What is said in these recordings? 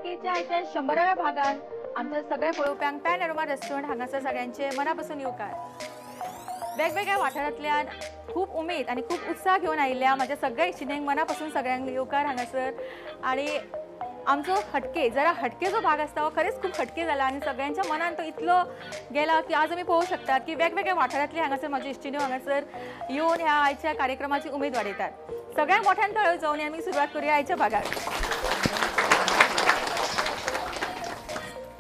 हटकेच्या आयच्या 100व्या भागान आमच्या सगळ्या पळोवप्यांक पॅनोरमा रेस्टॉरंट हांगासर सगळ्यांचे मनापासून येवकार। वेगवेगळ्या वाठारांतल्यान खूब उमेद आनी खूब उत्साह घेवन आयिल्ल्या म्हाज्या सगळ्या इश्टिणींक मनापासून सगळ्यांक येवकार हांगासर। आनी आमचो हटके जरा हटके जो भाग आसता हो खरेंच खूब हटके जाला आनी सगळ्यांच्या मनान तो इतलो गेला की आज आमी पळोवंक शकतात की वेगवेगळ्या वाठारांतले हांगासर म्हाज्यो इश्टिण्यो हांगासर येवन ह्या आयच्या कार्यक्रमाची उमेद वाडयतात। सगळ्यांक मोठ्यान ताळयो जावन आमी सुरवात करूया आयच्या भागाक।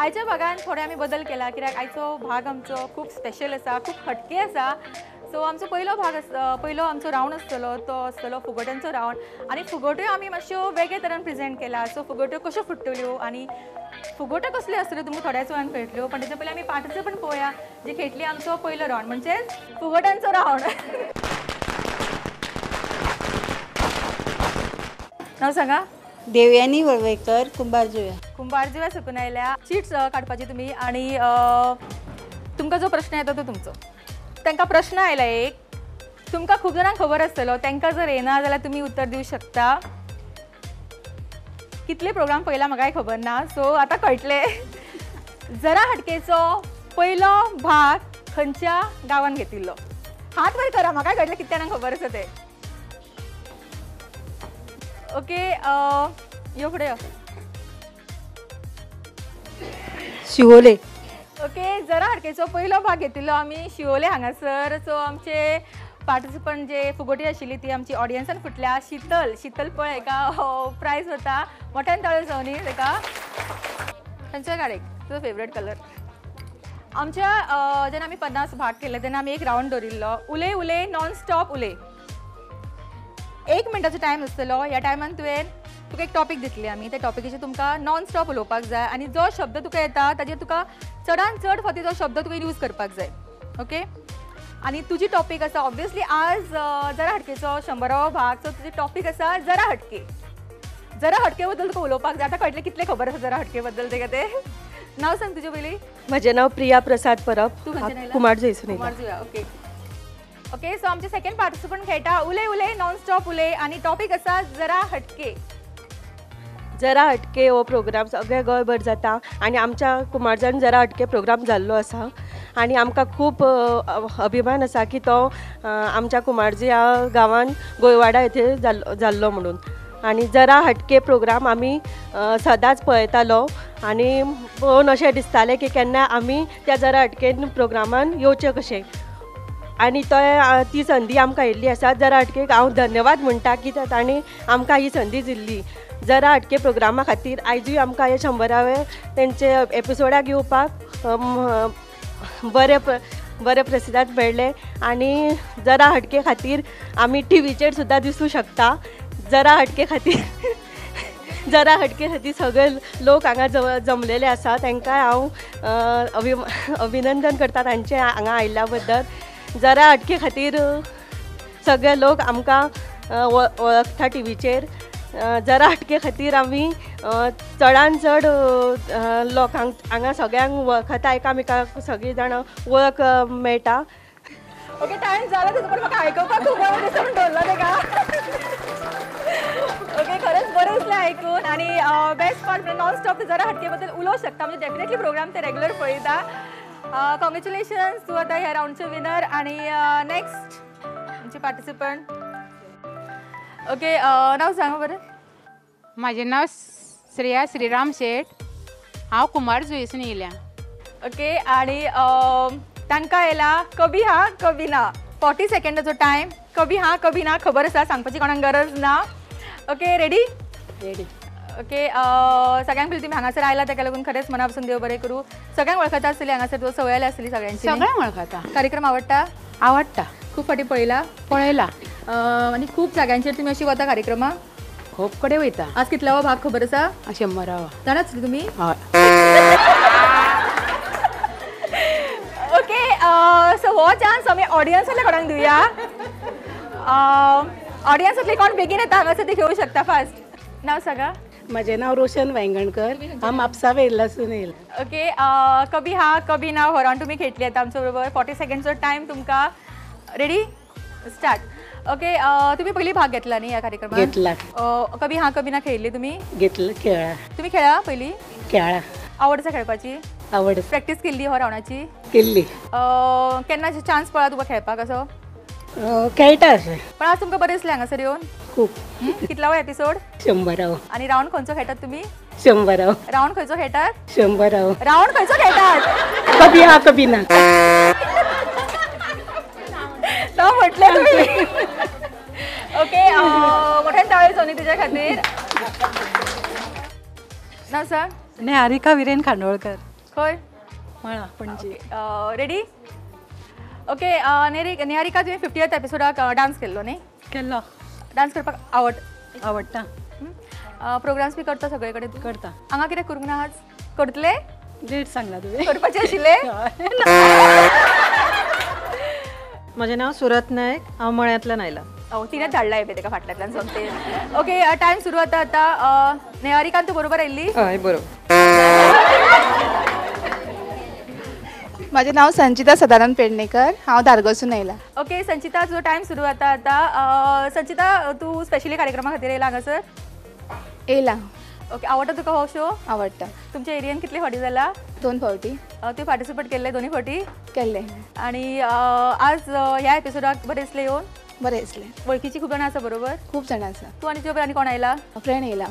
आयच्या भागान थोडे आमी बदल केला कित्याक आयचो भाग आमचो खूब स्पेशल आसा, खूब हटके आसा। सो आमचो पयलो भाग पयलो आमचो रावंड आसतलो तो आसतलो फुगोट्यांचो रावंड आनी फुगोट्यो आमी मातश्यो वेगळे तरेन प्रेजेंट केला। सो फुगोट्यो कश्यो फुट्टल्यो आनी फुगोट्यो कसल्यो आसतल्यो तुमकां थोड्याच वेळान कळटल्यो, पण तेच्या पयलीं आमी पार्टिसिपंट पळोवया जे खेळटली आमचो पयलो रावंड म्हणजे फुगोट्यांचो रावंड। नांव सांगा। देवयानी वळवयकर, कुंभारजुव्या। कुंभारजुव्या सकून आयल्या। चीट्स काडपाची तुमी आनी तुमकां जो प्रश्न येता तो तुमचो। तांकां प्रश्न आयला एक, तुमकां खूब जाणांक खबर आसतलो, तांकां जर येना जाल्यार तुमी उत्तर दिवं शकता। कितले प्रोग्राम पळयला म्हाकाय खबर ना, सो आतां कळटलें। जरा हटकेचो पयलो भाग खंयच्या गांवान घेतिल्लो? हात वर करा, म्हाकाय कळटलें कितल्या जाणांक खबर आसा तें। ओके, यो फुडें यो। शिवोले। ओके, जरा हटकेचो पयलो भाग घेतिल्लो आमी शिवोले हांगासर। सो आमचे पार्टिसिपंट जे फुगोटी आशिल्ली ती आमची ऑडियन्सान फुटल्या। शीतल, शीतल पळ हेका प्रायज वता, मोठ्यान ताळयो जावनी तेका। खंयच्या गाडयेक तुजो फेवरेट कलर? आमच्या जेन्ना आमी 50 भाग केले तेन्ना आमी एक रावंड दवरिल्लो, उलय उलय नॉन स्टॉप उलय। 1 मिनटाचो टायम आसतलो, ह्या टायमान तुवें तुका एक टॉपीक दितली आमी, त्या टॉपिकेचेर तुमकां नॉन स्टॉप उलोवपाक जाय आनी जो शब्द तुका येता ताजेर तुका चडान चड फावटी तो शब्द तुका यूज करपाक जाय। ओके, आनी तुजी टॉपीक आसा ऑब्वियसली आज जरा हटकेचो 100वो भाग, सो तुजी टॉपीक आसा जरा हटके। जरा हटके बद्दल तुका उलोवपाक जाय। आतां कळटलें कितलें खबर आसा जरा हटके बद्दल तेका तें। नांव सांग तुजें पयलीं। म्हजें नांव प्रिया प्रसाद परब, कुमारजुंवें। कुमारजुंवें, ओके ओके। सो आमचे सेकंड पार्टिसिपंट खेळटा उलय उलय नॉन स्टॉप उलय आनी टॉपीक आसा जरा हटके। जरा हटके हो प्रोग्राम सगळे गोंयभर जाता आनी आमच्या कुमारजान जरा हटके प्रोग्राम जाल्लो आसा आनी आमकां खूब अभिमान आसा की तो आमच्या कुमारजी ह्या गांवान गोंयवाडा येथे जाल्लो म्हणून। आनी जरा हटके प्रोग्राम आमी सदांच पळयतालो आनी पळोवन अशें दिसतालें की केन्ना आमी त्या जरा हटके प्रोग्रामान येवचें कशें, आनी तो ती संदी आमकां आयिल्ली आसा। जरा हटकेक हांव धन्यवाद म्हणटा की तांणी आमकां ही संदी दिल्ली। जरा हटके प्रोग्रामा खातीर आयजूय आमकां हे 100व्या तेंचे एपिसोडाक येवपाक बरे बरे प्रसिदाद मेळ्ळे आनी जरा हटके खातीर आमी टिवीचेर सुद्दां दिसूं शकता। जरा हटके खातीर जरा हटके खातीर सगळे लोक हांगा जमलेले आसा, तांकां हांव अभिनंदन करता तांचें हांगा आयिल्ल्या बद्दल। जरा हटके खातीर सगळे लोक आमकां वळखता टिवीचेर। जरा हटके खातीर आमी चडान चड लोकांक हांगा सगळ्यांक वळखता, एकामेकांक सगळीं जाणां वळख मेळटा। ओके, टायम जाला तुजो, पण म्हाका आयकुपाक खूब बरें दिसता म्हूण दवरला तेका। ओके, खरेंच बरें दिसलें आयकून आनी बेस्ट पार्ट म्हणजे नॉन स्टॉप जरा हटके बद्दल उलोवंक शकता, म्हणजे डेफिनेटली प्रोग्राम ते रेगुलर पळयता। कॉंग्रेच्युलेशन्स, तूं आतां ह्या रावंडचे विनर। आनी नेक्स्ट आमचे पार्टिसिपंट। ओके, नांव सांगा बरें। म्हाजें नांव श्रेया श्रीराम शेट, हांव कुमारजुंवेसून येयल्या। ओके, आनी तांकां आयला कभी हा कभी ना। 40 सेकंडाचो टायम, कभी हा कभी ना खबर आसा, सांगपाची कोणाक गरज ना। Okay, ready? Ready. Okay, सगळ्यांक पयलीं तुमी हांगासर आयला ताका लागून खरेंच मना पसून देव बरें करूं। सगळ्यांक वळखता आसतली हांगासर, तुका संवय आसली सगळ्यांची? सगळ्यांक वळखता। कार्यक्रम आवडटा? आवडटा। खूब फावटी पळयला? पळयला। आनी खूब जाग्यांचेर तुमी अशी वता कार्यक्रमाक? खूब कडेन वयता। आज कितल्यावो भाग खबर आसा? 100वो। जाणाच तुमी? हय। ओके, सो हो चान्स आमी ऑडियन्सांतल्या कोणाक दिवया। ऑडियन्सांतले कोण बेगीन येता हांगासर ते घेवंक शकता फास्ट। नांव सांगा। म्हजें नांव रोशन वायंगणकर, हांव म्हापसा वेर्लासून येयलां। ओके, कभी हा कभी ना हो रावंड तुमी खेळटली आतां आमच्या बरोबर। 40 सेकंडचो टायम तुमकां। Ready, start. ओके, तुम्ही पहिली भाग घेतला न्ही ह्या कार्यक्रमात? घेतला. कभी हा कभी ना खेळली तुम्ही? घेतलं, खेळा. तुम्ही खेळा पहिली? खेळा. आवड आसा खेळपाची? आवड. प्रॅक्टीस केल्ली हो रावणाची? केल्ली. केन्ना चान्स पळा तुका खेळपाक असो? खेळटा अशें. पण आज तुमकां बरें दिसलें हांगासर येवन? खूब. कितलो एपिसोड? 100. आनी रावंड खंयचो खेळटात तुमी? 100. रावंड खंयचो खेळटात? 100. रावंड खंयचो खेळटात? कभी हा कभी ना. तो म्हटलें तुमी. ओके, मोठ्यान ताळयो सोनी तुज्या खातीर. ना सर? निहारिका विरेन खांडोळकर. खंय? मळा, पणजी. रेडी? ओके, निहारिका, तुवें 50th एपिसोडाक डान्स केल्लो न्ही? केल्लो. डान्स करपाक आवड? आवडटा. प्रोग्राम्स बी करता सगळे कडेन तूं? करता. हांगा कितें करूंक ना आज? करतले? लेट सांगला तुवें. करपाचें आशिल्लें? म्हजें नांव सुरत नायक, हांव मळ्यांतल्यान आयलां. तिणें धाडला हें तेका फाटल्यांतल्यान सोमतें. ओके, टायम सुरू जाता आतां. निहारिकान तूं बरोबर आयिल्ली? हय, बरोबर. म्हजें नांव संचिता सदानंद पेडणेकर, हांव धारगळसून आयलां. ओके संचिता, तुजो टायम सुरू जाता आतां. संचिता, तूं स्पेशली कार्यक्रमा खातीर येयला हांगासर? येयला. ओके, आवडटा तुका हो शो? आवडटा. तुमच्या एरियन कितले फावटी जाला? 2 फावटी. तुवें पार्टिसिपेट केल्ले दोनूय फावटी? केल्ले. आनी आज ह्या एपिसोडाक बरें दिसलें येवन? बरें दिसलें. वळखीची खूब जाणां आसा बरोबर? खूब जाणां आसा. तूं आनी तुज्या आनी कोण आयला? फ्रेंड येयला.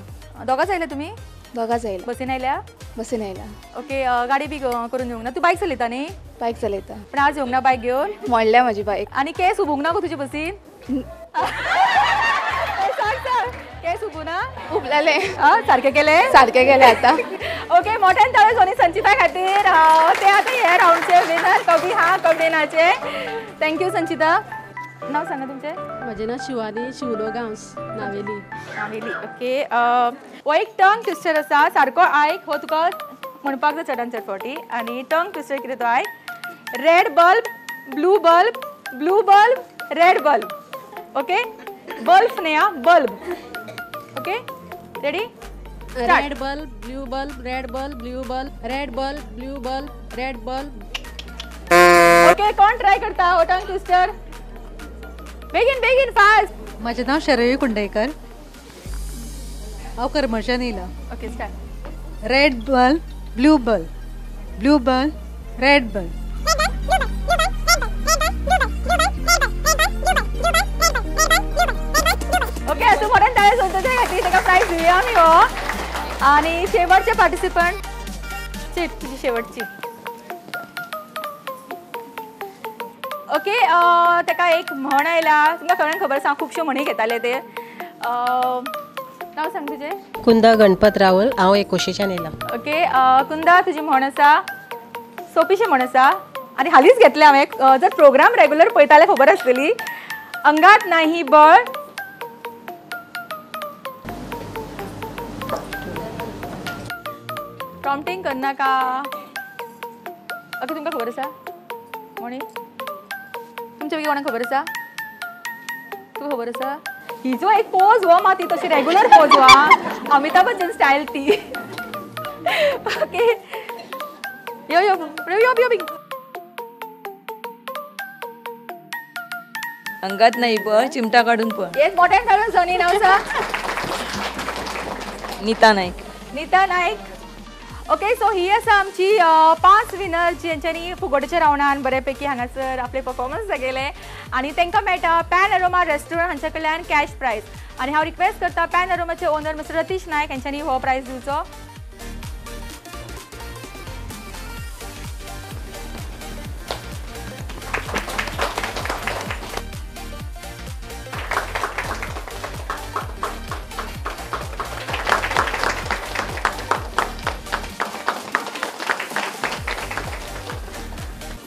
दोगांच आयल्या तुमी? दोगांच आयला. बसीन आयल्या? बसीन आयला. ओके, गाडी बी करून येवंक ना? तूं बायक चलयता न्ही? बायक चलयता. पण आज येवंक ना बायक घेवन? मोडल्या म्हजी बायक. आनी केस उबूंक ना गो तुजे बसीन? सांग सांग, केस उबू ना? उबलेले. सारकें केलें? सारकें केलें आतां. ओके, मोठ्यान ताळयो सोनी संचिता खातीर. ते आतां हे रावंडचे विनर कभी हा कभी नाचे. Thank you Sanchita. नाव सांगा तुमचें? म्हजें नांव शिवानी शिवलो गांवस, नावेली. नावेली. ओके, हो एक टंग ट्विस्टर आसा, सारको आयक, हो तुका म्हणपाक जाय चडान चड फावटी. आनी टंग ट्विस्टर कितें तो आयक. Red bulb, blue bulb, blue bulb, red bulb. Okay, bulb न्ही आं, bulb. Okay, ready? Red bulb, blue bulb, red bulb, blue bulb, red bulb, blue bulb, red bulb. Okay, कोण ट्राय करता हो tongue twister? बेगीन बेगीन, fast. म्हजें नांव शरयू कुंडयकर, हांव करमळच्यान येयलां. Okay, start. Red bulb, blue bulb, blue bulb, red bulb. Okay, असं मोठ्यान टाळयो सोडता खातीर ताका प्रायज दिवया आमी हो. आनी शेवटचे पार्टिसिपंट, चीट तुजी शेवटची. ओके, ताका एक म्हण आयला, तुमकां सगळ्यांक खबर आसा, खुबश्यो म्हणी घेताले ते. नांव सांग तुजें? कुंदा गणपत रावल, हांव एकोशेच्यान येयलां. ओके कुंदा, तुजी म्हण आसा, सोंपीशी म्हण आसा आनी हालींच घेतलें हांवें. जर प्रोग्राम रेगुलर पळयता जाल्यार खबर आसतली. अंगात नाही बळ, प्रॉम्प्टिंग करनाका. ओके, तुमकां खबर आसा म्हणी? तुमच्या पैकी कोणाक खबर आसा? तुका खबर आसा? ही जो एक पोज हो मात ती तशी रेगुलर पोज हो, अमिताभ बच्चन स्टायल ती. ओके, यो यो यो यो. अंगात नाही बळ, चिमटा काढून पळ. येस, मोठ्यान काढून सोनी. नाव सांग? नीता नाईक. नीता नाईक. ओके, सो ही आसा आमची 5 विनर जेंच्यांनी फुगोटेच्या रावंडान बऱ्यापैकी हांगासर आपले परफॉर्मन्स दाखयले आनी तांकां मेळटा पॅन अरोमा रेस्टॉरंट हांच्या कडल्यान कॅश प्रायज. आनी हांव रिक्वेस्ट करता पॅन अरोमाचे ओनर मिस्टर रतीश नायक हांच्यांनी हो प्रायज दिवचो.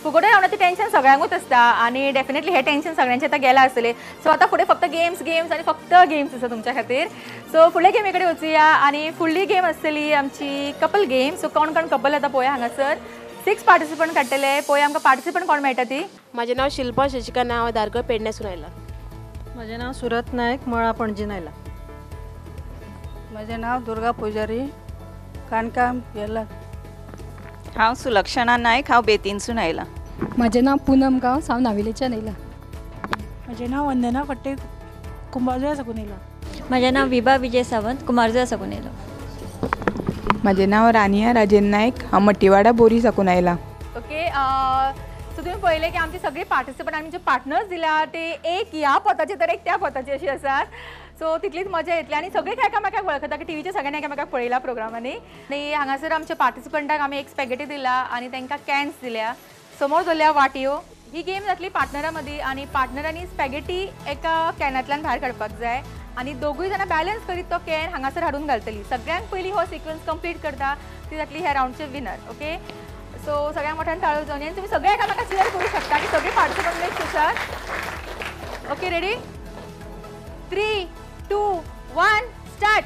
फुगोटे रावंडाचें टेन्शन सगळ्यांकूच आसता आनी डेफिनेटली हें टेन्शन सगळ्यांचें आतां गेलां आसतलें. सो आतां फुडें फक्त गेम्स गेम्स आनी फक्त गेम्स आसा तुमच्या खातीर. सो फुडले गेमी कडेन वचुया आनी फुडली गेम आसतली आमची कपल गेम. सो कोण कोण कपल आतां पळोवया. हांगासर 6 पार्टिसिपंट काडटले, पळोवया आमकां पार्टिसिपंट कोण मेळटा ती. म्हजें नांव शिल्पा शशिकांत, हांव धारगळ पेडण्यासून आयलां. म्हजें नांव सुरत नायक, मळा पणजीन आयलां. म्हजें नांव दुर्गा पुजारी, काणकाम येला. हांव सुलक्षणा नायक, हांव बेतीनसून आयलां. म्हजें नांव पुनम गांवस, हांव नावेलेच्यान आयलां. म्हजें नांव वंदना फट्टे, कुंभारजुव्यां साकून येयलां. म्हजें नांव विभा विजय सावंत, कुंभारजुव्यां साकून येयलां. म्हजें नांव रानिया राजेंद्र नायक, हांव मट्टीवाडा बोरी साकून आयलां. ओके, सो तुमी पळयलें की आमची सगळी पार्टिसिपंट आमी जे पार्टनर्स दिल्या ते एक ह्या पोताचे तर एक त्या पोताचे अशी आसात. सो तितलीच मजा येतली आनी सगळीं एकामेकाक वळखता की टिवीचेर सगळ्यांनी एकामेकाक पळयला प्रोग्रामांनी. आनी हांगासर आमच्या पार्टिसिपंटाक आमी एक स्पॅगेटी दिला आनी तांकां कॅन्स दिल्या, समोर दवरल्या वाटयो. ही गेम जातली पार्टनरा मदीं आनी पार्टनरांनी स्पॅगेटी एका कॅनांतल्यान भायर काडपाक जाय आनी दोगूय जाणां बॅलन्स करीत तो can हांगासर हाडून घालतली. सगळ्यांत पयलीं हो सिक्वन्स कंप्लीट करता ती जातली ह्या रावंडचे विनर. ओके, सो सगळ्यांक मोठ्यान ताळो जावन आनी तुमी सगळे एकामेकाक चियर करूं शकता की सगळे पार्टिसिपंट मेक शुशार. Okay, ready? 3, 2, 1, start.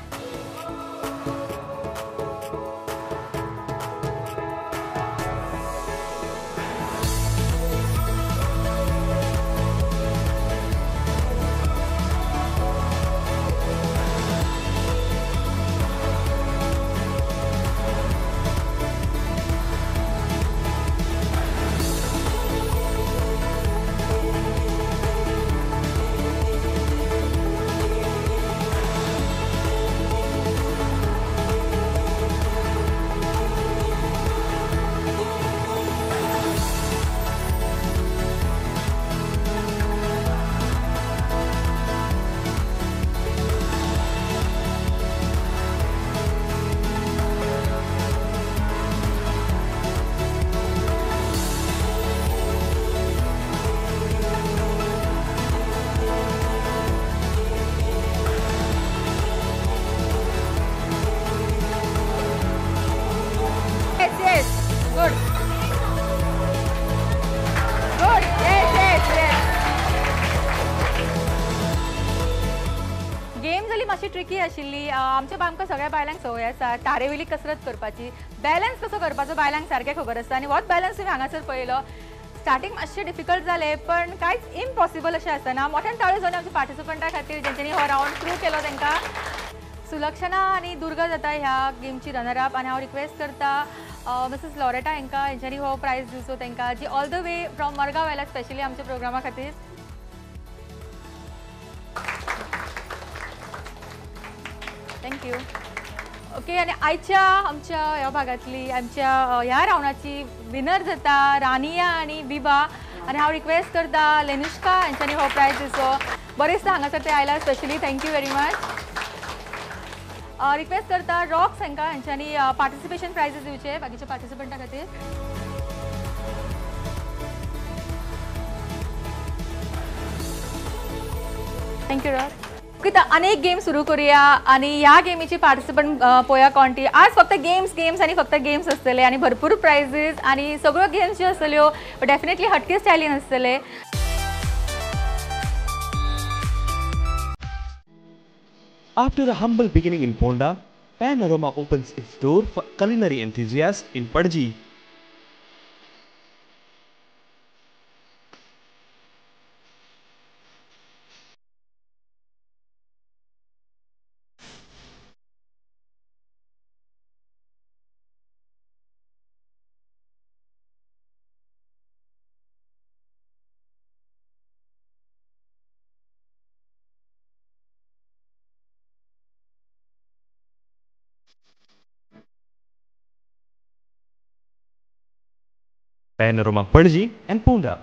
Good. Good. Yes, yes, yes. Game जाली मातशी ट्रिकी आशिल्ली. आमच्या आमकां सगळ्या बायलांक संवय आसा तारेवयली कसरत करपाची. बॅलन्स कसो करपाचो बायलांक सारकें खबर आसता आनी होच बॅलन्स तुमी हांगासर पळयलो. स्टार्टींग मातशें डिफिकल्ट जालें पण कांयच इम्पॉसिबल अशें आसना. मोठ्यान ताळयो जावन आमच्या पार्टिसिपंटा खातीर जेंच्यांनी हो रावंड थ्रू केलो तांकां. सुलक्षणा आनी दुर्गा जाता ह्या गेमची रनर अप आनी हांव रिक्वेस्ट करता मिसेस लॉरेटा हांकां हेंच्यांनी हो प्रायज दिवचो तांकां, जी all the way from Margao आयला स्पेशली आमच्या प्रोग्रामा खातीर. Thank you. Okay, आनी आयच्या आमच्या ह्या भागांतली आमच्या ह्या रावंडाची विनर जाता रानिया आनी विभा आनी हांव रिक्वेस्ट करता लेनुष्का हांच्यांनी हो प्रायज दिवचो. बरेच हांगासर ते आयला specially, thank you very much. Request करता रॉक्स हांकां हांच्यांनी पार्टिसिपेशन प्रायजीस दिवचे बाकीच्या पार्टिसिपंटा खातीर. Thank you rock. Okay, तर अनेक गेम सुरू करूया आनी ह्या गेमीची पार्टिसिपंट पळोवया कोण ती. आज फक्त गेम्स गेम्स आनी फक्त गेम्स आसतले आनी भरपूर प्रायजीस आनी सगळ्यो गेम्स ज्यो आसतल्यो डेफिनेटली हटके स्टायलीन आसतले. After a humble beginning in Ponda, Panorama opens its door for culinary enthusiasts in Panaji. Panorama Panaji and Ponda.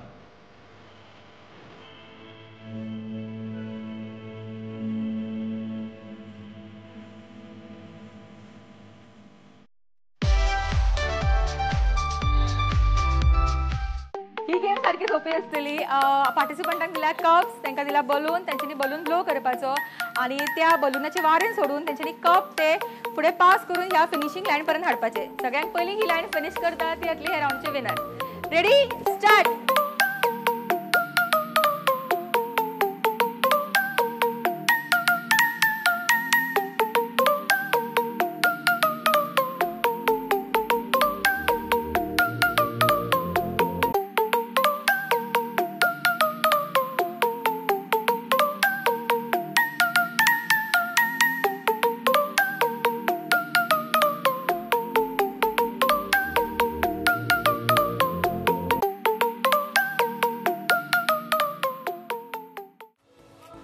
He game सारकी सोंपी आसतली. पार्टिसिपंटांक दिल्या कप्स, तांकां दिला बलून, तेंच्यांनी बलून ब्लो करपाचो आनी त्या बलुनाचे वारेन सोडून तेंच्यांनी कप ते फुडें पास करून ह्या फिनिशींग लायन पर्यंत हाडपाचे. सगळ्यांत पयलीं ही लायन फिनीश करता ती जातली ह्या रावंडचे विनर. Ready, start.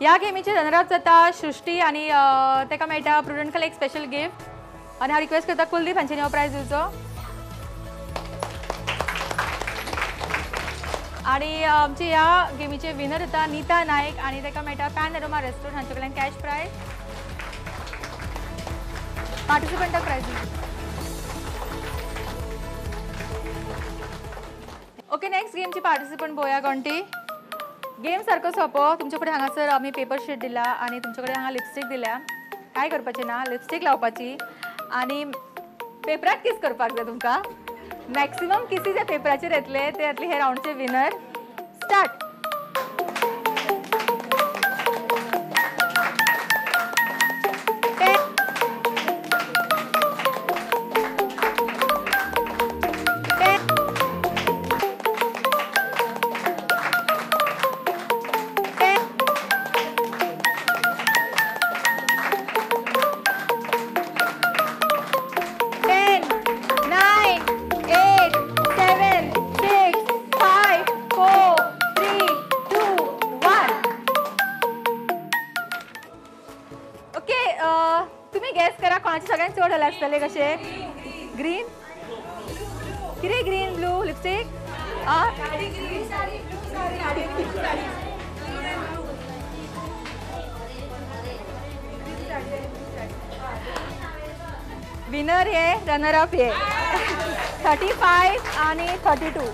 ह्या गेमीचे रनर अप जाता सृष्टी आनी ताका मेळटा प्रुडंट कडल्यान एक स्पेशल गिफ्ट. आनी हांव रिक्वेस्ट करता कुलदीप हांच्यांनी हो प्रायज दिवचो. आनी आमचे ह्या गेमीचे विनर जाता नीता नायक आनी ताका मेळटा पॅनोरमा रेस्टॉरंट हांचे कडल्यान कॅश प्रायज. पार्टिसिपंटाक प्रायज. ओके, नेक्स्ट गेमची पार्टिसिपंट पळोवया कोण ती. गेम सारको सोंपो. तुमचे फुडें हांगासर आमी पेपर शीट दिला आनी तुमचे कडेन हांगा लिपस्टीक दिल्या. काय करपाचें ना, लिपस्टीक लावपाची आनी पेपराक किस करपाक जाय तुमकां. मॅक्सिमम किसी जे पेपराचेर येतले ते येतले हे रावंडचे विनर. स्टार्ट. कशे ग्रीन कितें ग्रीन ब्लू लिपस्टीक विनर हे रनर अप हे 35 आनी 32.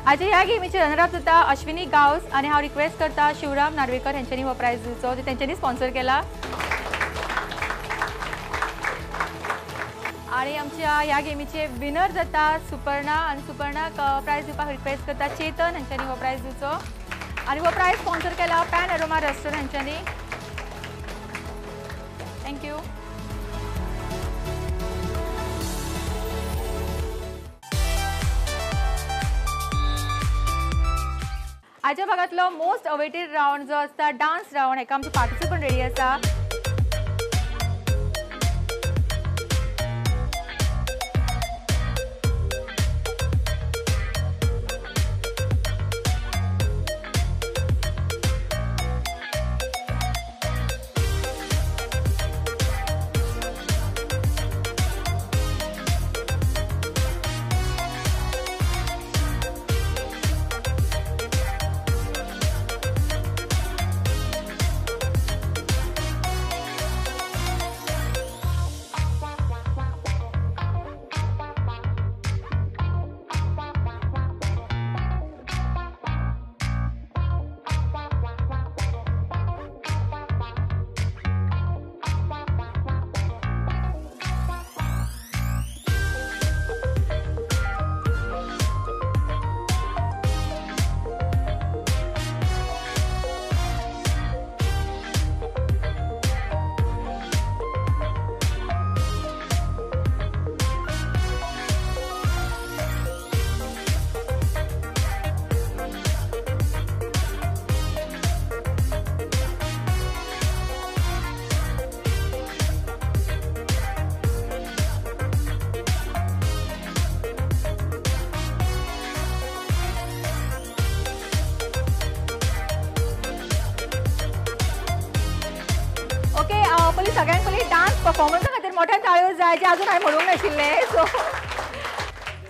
आजी ह्या गेमीचे रनर अप जाता अश्विनी गांवस आनी हांव रिक्वेस्ट करता शिवराम नार्वेकर हेंच्यांनी हो प्रायज दिवचो, तेंच्यांनी स्पॉन्सर केला. आनी आमच्या ह्या गेमीचे विनर जाता सुपर्णा आनी सुपर्णाक प्रायज दिवपाक रिक्वेस्ट करता चेतन हांच्यांनी हो प्रायज दिवचो आनी हो प्रायज स्पॉन्सर केला पॅनोरमा रेस्टॉरंट हांच्यांनी. Thank you. आयच्या भागांतलो मोस्ट अवेटेड रावंड जो आसता डान्स रावंड, हेका आमचे पार्टिसिपंट रेडी आसा. सगळ्यांक पयलीं डान्स परफॉर्मन्सा खातीर मोठ्यान ताळयो जाय जे अजून हांवें म्हणूंक नाशिल्लें. सो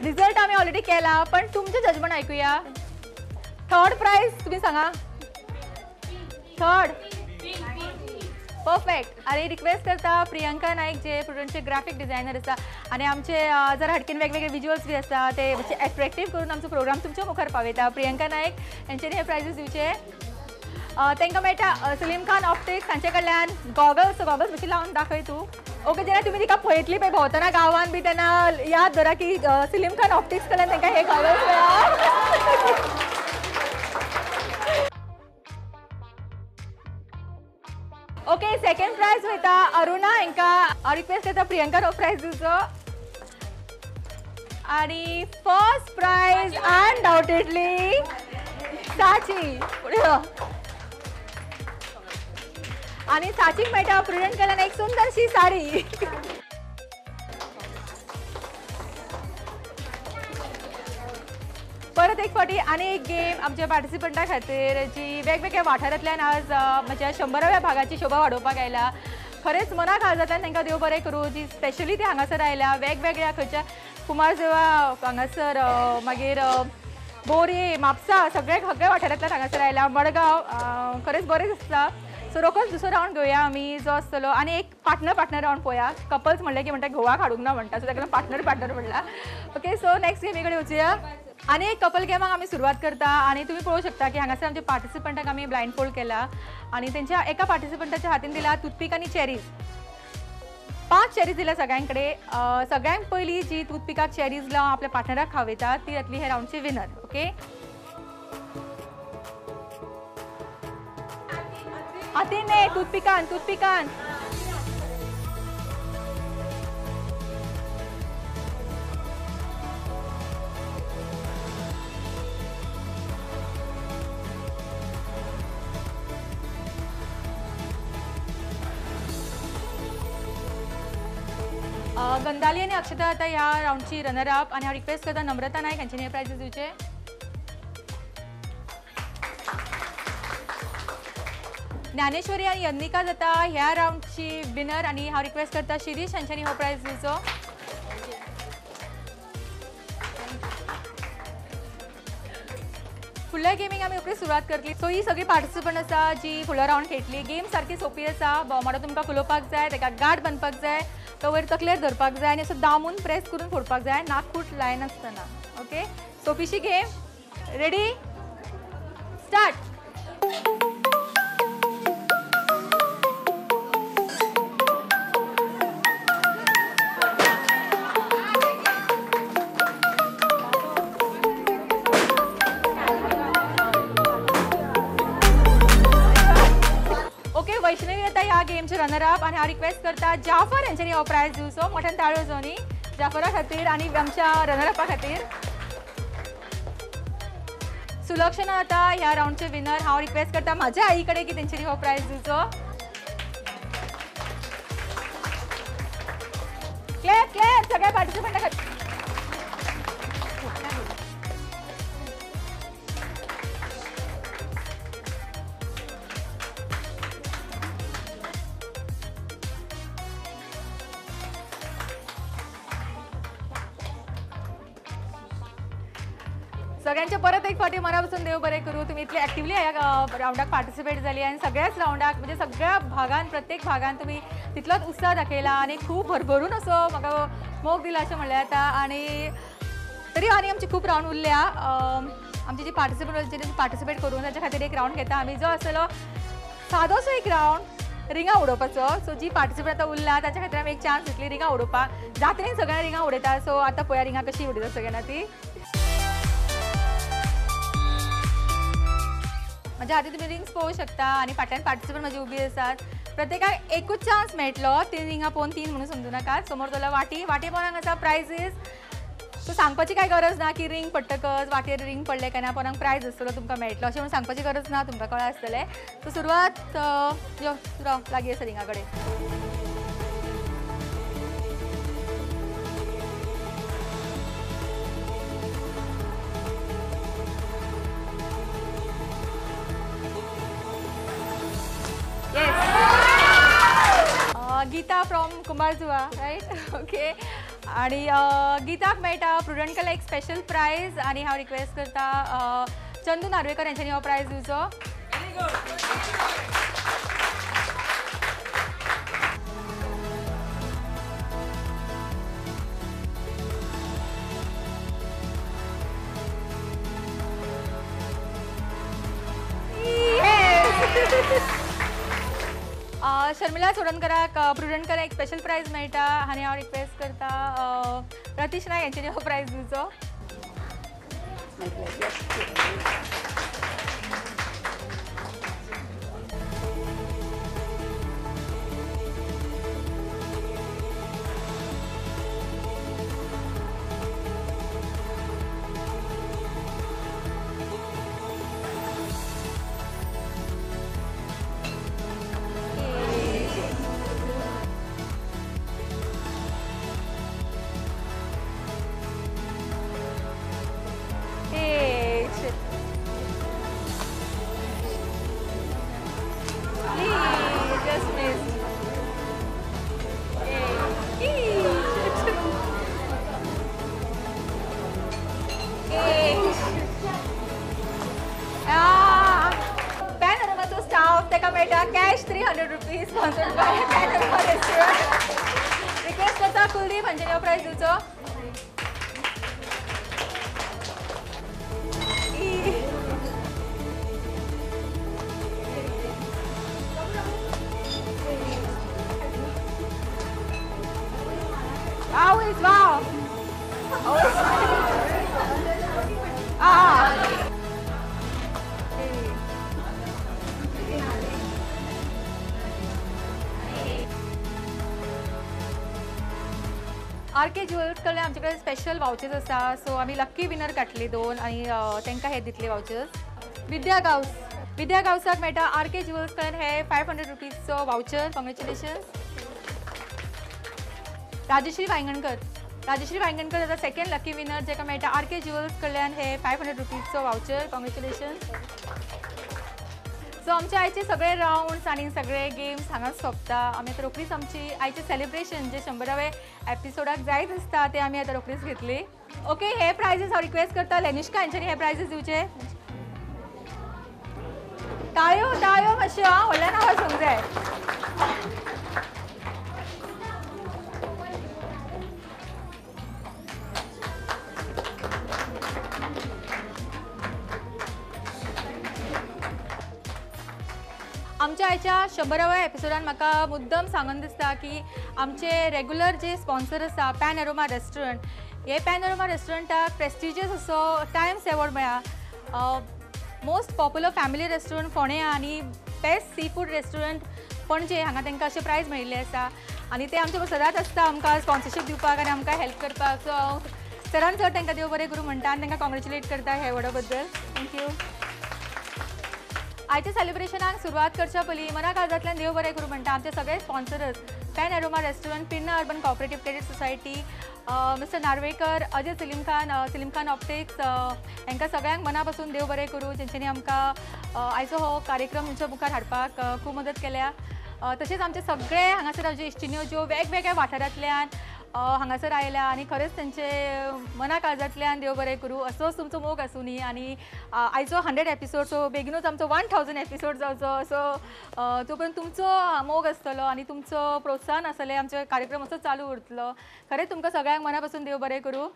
रिजल्ट आमी ऑलरेडी केला, पण तुमचें जजमेंट आयकुया. थर्ड प्रायज तुमी सांगा. Third perfect. आनी रिक्वेस्ट करता प्रियंका नायक जे प्रुडंटचे ग्राफीक डिझायनर आसा आनी आमचे जरा हटकेन वेगवेगळे विज्युअल्स बी आसा ते मातशे एट्रेक्टीव करून आमचो प्रोग्राम तुमच्या मुखार पावयता. प्रियंका नायक हेंच्यांनी हे प्रायजीस दिवचे. तांकां मेळटा सलीम खान ऑप्टिक्स हांचे कडल्यान गॉगल्स. गॉगल्स मातशी लावन दाखय तूं. ओके, जेन्ना तुमी तिका पळयतली पळय भोंवतना गांवान बी तेन्ना याद धरा की सलीम खान ऑप्टिक्स कडल्यान तांकां हे गॉगल्स मेळ्ळा. ओके, सेकंड प्रायज वयता अरुणा हांकां रिक्वेस्ट करता प्रियंका हो प्रायज दिवचो. आनी फर्स्ट प्रायज अनडाउटेडली साची. आनी साचीक मेळटा प्रुडंट कडल्यान एक सुंदरशी साडी. परत एक फावटी आनी एक गेम आमच्या पार्टिसिपंटा खातीर जी वेगवेगळ्या वाठारांतल्यान आज म्हज्या 100व्या भागाची शोभा वाडोवपाक आयला. खरेंच मनाक आजांतल्यान तांकां देव बरें करूं जी स्पेशली ती हांगासर आयल्या वेगवेगळ्या खंयच्या कुमारजुवा हांगासर मागीर बोरये म्हापसा सगळे सगळ्या वाठारांतल्यान हांगासर आयल्या मडगांव खरेंच बरें दिसता. सो रोखोच दुसरो रावंड घेवया आमी जो आसतलो आनी एक पार्टनर पार्टनर रावंड पळोवया. कपल्स म्हणलें की म्हणटा घोवाक हाडूंक ना म्हणटा सो ताका लागून पार्टनर पार्टनर म्हणला. ओके सो नेक्स्ट गेमी कडेन वचुया आनी एक कपल गेमाक आमी सुरवात करता आनी तुमी पळोवंक शकता की हांगासर आमच्या पार्टिसिपंटाक आमी ब्लायंड फोल्ड केला आनी तेंच्या एका पार्टिसिपंटाच्या हातीन दिला टूथपीक आनी चेरीज. 5 चेरीज दिल्या सगळ्यां कडेन. सगळ्यांत पयलीं जी टूथपिकाक चेरीज लावन आपल्या पार्टनराक खावयता ती जातली ह्या रावंडची विनर. ओके हातीन न्ही टूथपिकान टूथपिकान. गंधाली आनी अक्षता आतां ह्या रावंडची रनर अप आनी हांव रिक्वेस्ट करता नम्रता नायक हांच्यांनी हे प्रायजीस दिवचे. ज्ञानेश्वरी आनी यन्निका जाता ह्या रावंडची विनर आनी हांव रिक्वेस्ट करता शिरीष हांच्यांनी हो प्रायज दिवचो. फुडल्या गेमीक आमी रोखडी सुरवात करतली. सो ही सगळी पार्टिसिपंट आसा जी फुडलो रावंड खेळटली. गेम सारकी सोंपी आसा. बोमाडो तुमकां फुलोवपाक जाय, ताका गार्ड बांदपाक जाय, तो वयर तकलेर धरपाक जाय आनी असो दामून प्रेस करून फोडपाक जाय, नाकूट लायनासतना. ओके सोंपीशी गेम. Ready start. Vaishnavi आता ह्या गेमचे रनर अप आनी हांव रिक्वेस्ट करता जाफर हेंच्यांनी हो प्रायज दिवचो. मोठ्यान ताळयो जावं न्ही जाफरा खातीर आनी आमच्या रनर अपा खातीर. सुलक्षणा आता ह्या रावंडचे विनर. हांव रिक्वेस्ट करता म्हाज्या आई कडेन की तेंच्यांनी हो प्रायज दिवचो. क्लॅप क्लॅप सगळ्या पार्टिसिपंटा खातीर. सगळ्यांचे परत एक फावटी मना पसून देव बरें करूं. तुमी इतले एक्टिवली ह्या रावंडाक पार्टिसिपेट जाली आनी सगळ्याच रावंडाक म्हणजे सगळ्या भागान प्रत्येक भागान तुमी तितलोच उत्साह दाखयला आनी खूब भरभरून असो म्हाका मोग दिला अशें म्हणल्यार जाता. आनी तरी आनी आमची खूब रावंड उरल्या. आमची जी पार्टिसिपंट पार्टिसिपेट करून ताच्या खातीर एक रावंड घेता आमी जो आसतलो सादोसो एक रावंड रिंगां उडोवपाचो. सो जी पार्टिसिपंट आतां उरला ताच्या खातीर आमी एक चान्स दितली रिंगां उडोवपाक. जात्रेन सगळ्यांना रिंगां उडयता. सो आतां पळया रिंगां कशी उडयता सगळ्यांना ती. म्हज्या हातीन तुमी रिंग्स पळोवंक शकता आनी फाटल्यान पार्टिसिपंट म्हजी उबी आसात. प्रत्येकाक एकूच चान्स मेळटलो. 3 रिंगां पळोवन 3 म्हणून समजू नाकात. समोर दवरला वाटी, वाटी पोरांक आसा प्रायजीस. सो सांगपाची कांय गरज ना की रिंग पडटकच वाटेर रिंग पडलें काय ना पोरांक प्रायज आसतलो तुमकां मेळटलो अशें म्हणून सांगपाची गरज ना, तुमकां कळ्ळां आसतलें. सो सुरवात यो राव लागीं आसा रिंगा कडेन. Geeta from Kumbharjua right. Okay आनी गीताक मेळटा प्रुडंटकला एक स्पेशल प्रायज आनी हांव रिक्वेस्ट करता चंदू नार्वेकर हेंच्यांनी हो प्रायज दिवचो. शर्मिला चोडणकराक प्रुडंटकरा एक स्पेशल प्रायज मेळटा आनी हांव रिक्वेस्ट करता रतीश नायक हेंच्यांनी हो प्रायज दिवचो. मेळटा cash 300 rupees sponsored by Panorama restaurant. Request करता कुलदीप हांच्यानी हो प्रायज दिवचो. Wow, is wow. Ah. RK jewels कडल्यान आमचे कडेन स्पेशल वावचर्स आसा. सो आमी लक्की विनर काडटली 2 आनी तांकां हे दितले वावचर्स. विद्या गांवस, विद्या गांवसाक मेळटा आर के ज्युएल्स कडल्यान हे 500 रुपीजचो वावचर. कॉंग्रेच्युलेशन्स. राजश्री वायंगणकर, राजश्री वायंगणकर जाता सेकंड लकी विनर जेका मेळटा आर के ज्युएल्स कडल्यान हे 500 रुपीजचो वावचर. कॉंग्रेच्युलेशन्स. सो आमचे आयचे सगळे रावंड्स आनी सगळे गेम्स हांगाच सोंपता. आमी आतां रोखडीच आमची आयचे सेलिब्रेशन जे 100व्या एपिसोडाक जायत आसता ते आमी आतां रोखडीच घेतली. ओके, हे प्रायजीस हांव रिक्वेस्ट करता लेनिश्का हांच्यानी हे प्रायजीस दिवचे. ताळयो ताळयो मातश्यो आं, व्हडल्यान आवाज येवंक जाय. आमच्या आयच्या 100व्या एपिसोडान म्हाका मुद्दम सांगन दिसता की आमचे रेगुलर जे स्पॉन्सर आसा पॅनोरमा रेस्टॉरंट, हे पॅनोरमा रेस्टॉरंटाक प्रेस्टिजियस असो टायम्स एवॉर्ड मेळ्ळा. Most popular family restaurant फोंड्या आनी best sea food restaurant Panaji हांगा तांकां अशें प्रायज मेळिल्लें आसा आनी ते आमचे सदांच आसता आमकां स्पॉन्सरशीप दिवपाक आनी आमकां हेल्प करपाक. सो हांव चडान चड तांकां देव बरें करूं म्हणटा आनी तांकां कॉंग्रेच्युलेट करता ह्या एवॉर्डा बद्दल. Thank you. आयच्या सेलिब्रेशनाक सुरवात करच्या पयलीं मना काळजांतल्यान देव बरें करूं म्हणटा आमचे सगळे sponsors Panorama restaurant, Pirna urban cooperative credit society, mister Narvekar, Ajay Silimkhan, Silimkhan optics, हांकां सगळ्यांक मना पासून देव बरें करूं जेंच्यांनी आमकां आयचो हो कार्यक्रम तुमच्या मुखार हाडपाक खूब मदत केल्या. तशेंच आमचे सगळे हांगासर आमच्यो इश्टिण्यो ज्यो वेगवेगळ्या वाठारांतल्यान हांगासर आयल्या आनी खरेंच तेंचे मना काळजांतल्यान देव बरें करूं. असोच तुमचो मोग आसूं न्ही आनी आयचो 100 एपिसोड सो बेगिनूच आमचो 1000 एपिसोड जावचो असो तो पर्यंत तुमचो मोग आसतलो आनी तुमचो प्रोत्साहन आसतलें आमचो कार्यक्रम असो चालू उरतलो. खरेंच तुमकां सगळ्यांक मना पासून देव बरें करूं.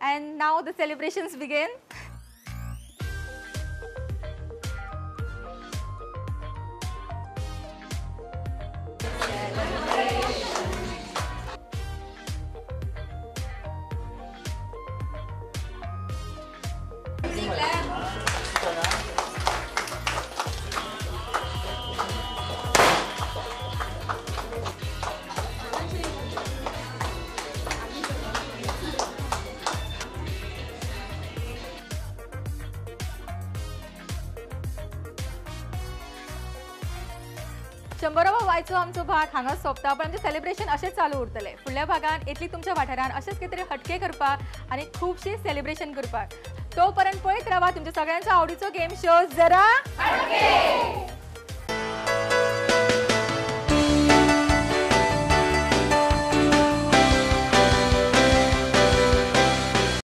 And now the celebrations begin. 100वो आयचो आमचो भाग हांगाच सोंपता, पण आमचें सेलिब्रेशन अशेंच चालू उरतलें. फुडल्या भागान येतली तुमच्या वाठारान अशेंच कितें तरी हटके करपाक आनी खुबशें सेलिब्रेशन करपाक. तो पर्यंत पळयत रावा तुमच्या सगळ्यांचो आवडीचो गेम शो जरा हटके.